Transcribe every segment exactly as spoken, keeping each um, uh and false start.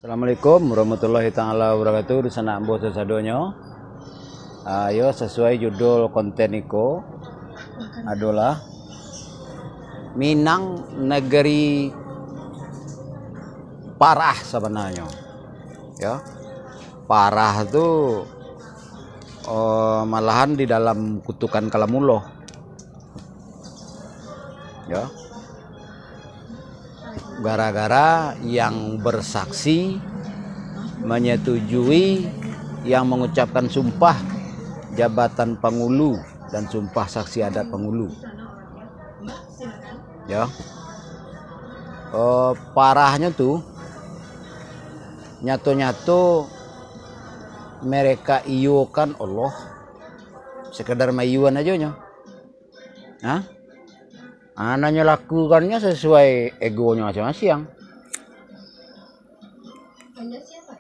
Assalamualaikum warahmatullahi taala wabarakatuh. Dunsanak ambo sasadonyo. Ah, yo, sasuai judul konten iko adolah Minang Negeri Parah sabananyo. Yo. Parah tu, eh, malahan di dalam kutukan Kalamullah. Yo. Gara-gara yang bersaksi, menyetujui, yang mengucapkan sumpah jabatan pangulu dan sumpah saksi adat pangulu. Yo. Eh, parahnyo tu, nyato-nyato mereka iyokan Allah, sekedar maiyuan ajo nyo. Ha? Ah, nan nyo lakukannyo sasuai egonyo masiang-masiang. Anda siapa?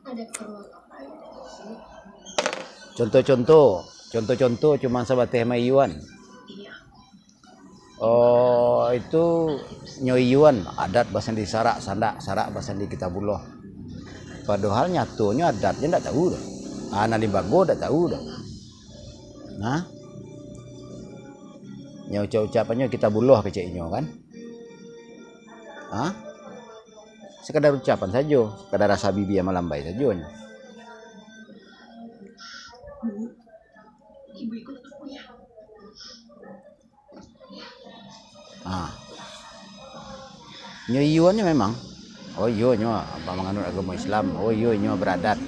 Ada keperluan apa? Contoh-contoh, contoh-contoh cuman sabateh maiyuan. Iya. Oh, itu nyo iyuan, adat basandi sarak, sandak, sarak basandi kitabullah. Padahal nyatonyo adatnyo ndak tahu doh. Ah, nan limbago ndak tahu doh. Nah. Nyo ucap-ucapannyo kitabullah kecek inyo kan. Ha? Sekadar ucapan sajo, sekadar rasa bibia malambai sajo nyo. Ha. Nyo iyuannyo memang. Oh iyo, nyo manganut agamo Islam. Oh iyo, nyo beradat.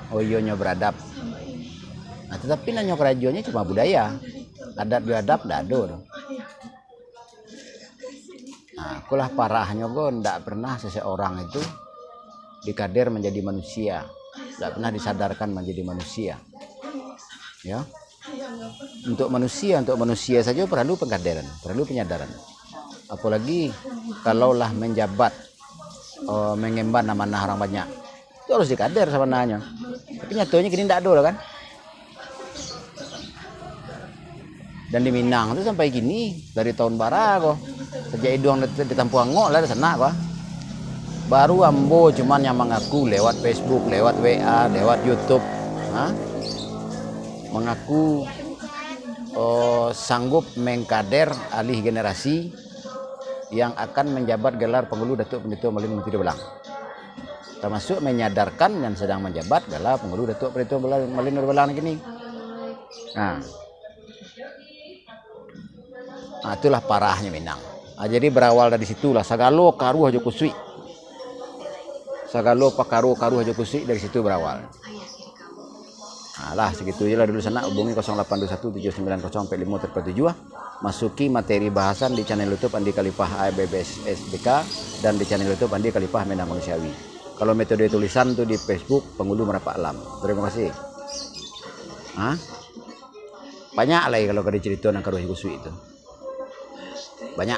Oh iyo, nyo beradab. Nah, tetapi nan nyo karajonyo cuma budaya. Adat jo adab ndak ado tu. Nah, itulah parahnyo ko, ndak pernah seseorang itu dikader menjadi manusia. Ndak pernah disadarkan menjadi manusia. Ya. Untuk manusia, untuk manusia saja perlu pengkaderan, perlu penyadaran. Apalagi kalau lah menjabat, eh, mengemban amanah orang banyak. Itu harus dikader sabananyo. Tapi nyatonyo kini ndak ado lah kan. Dan di Minang tu sampai kini, dari tahun bara ko. Sajak iduang di, di Tampuang Angok lah di sana ko. Baru ambo cuman yang mangaku lewat Facebook, lewat W A, lewat YouTube. Ha? Mangaku, oh, sanggup mengkader alih generasi yang akan menjabat gelar Pangulu Datuak Pandito Malin Muti Dubalang. Termasuk menyadarkan yang sedang menjabat gelar Pangulu Datuak Pandito Malin Dubalang kini. Nah. Nah, itulah parahnyo Minang. Ah, jadi berawal dari situlah sagalo karuah jo kusuik. Sagalo pakaro karuah jo kusuik dari situ berawal. Nah, lah, segitu je lah dulu sanak, hubungi kosong lapan dua satu tujuh sembilan kosong empat limo tiga tujuh ah. Masuki materi bahasan di channel YouTube Andi Khalifah A B B S S B K dan di channel YouTube Andi Khalifah Minang Manusiawi. Kalau metode tulisan tu di Facebook Pangulu Marapak Alam. Terima kasih. Ha? Banyak lai kalau ka dicarito nan karuah jo kusuik tu. Banyak.